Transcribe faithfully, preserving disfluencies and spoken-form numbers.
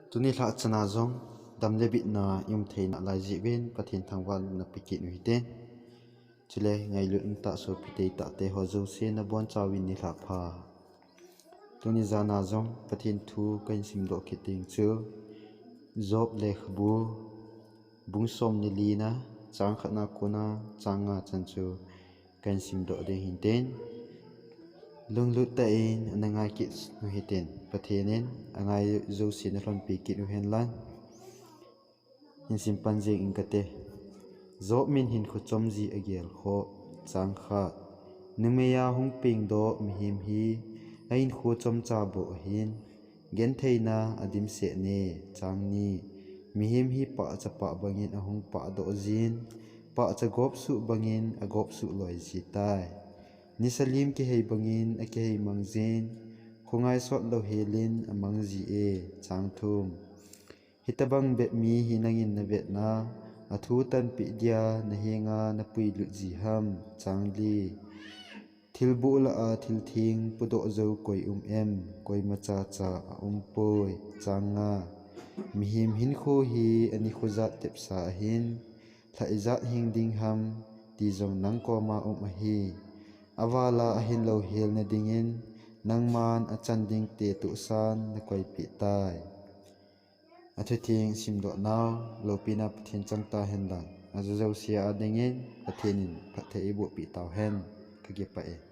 Tuni lhah chana jong dam le bitna i um theina lai jeh uvin Pathen thangvahna pe kit u hite. Chule ngailut umtah sopi teitah te ho jouse nabonchauvin nilhah pha. Tuni jana jong Pathen thu kahin simdoh kit ding chu Job lekhabu bung som ni lina chang khatna kona chang nga chan chu kahin simdoh ding hintin. Lunglut tah in ana ngai kit u hitin, Pathen in angai jouse nalhonpi kit u hen lang. Hin simpan jing ing kate. Job min hinkho chomji agel khoh. Chang khat. Numeiya hung pengdoh mihem hi ahinkho chomcha bou ahin, gentheina adimset ne. Chang ni. Mihem hi pahcha pah bangin ahung pahdoh jin, pahcha gopsuh bangin agopsuh loi ji tai. Nisa lim kihei bangin akihei mang jin, khongai sot louhelin amang ji e. Chang thum. Hitobang bep mi hi nangin navetna, athu tanpeh dia nahenga napuilut ji ham? Chang li. Thilboh lah a thiltheng podoh jou koi um em? Koimacha cha aumpoi. Chang nga. Mihem hinkho hi anikho jat tepsa ahin, lha ijat hing ding ham ti jong nang koma um ahi. Avala ahin louhelna dingin nangman achan dingte tohsan nakoipeh tai. Athutheng simdoh nau loupina Pathen chang tahen lang, ajo jouse a dingin Pathen in phatthei eibohpeh tauhen. Kakipah e.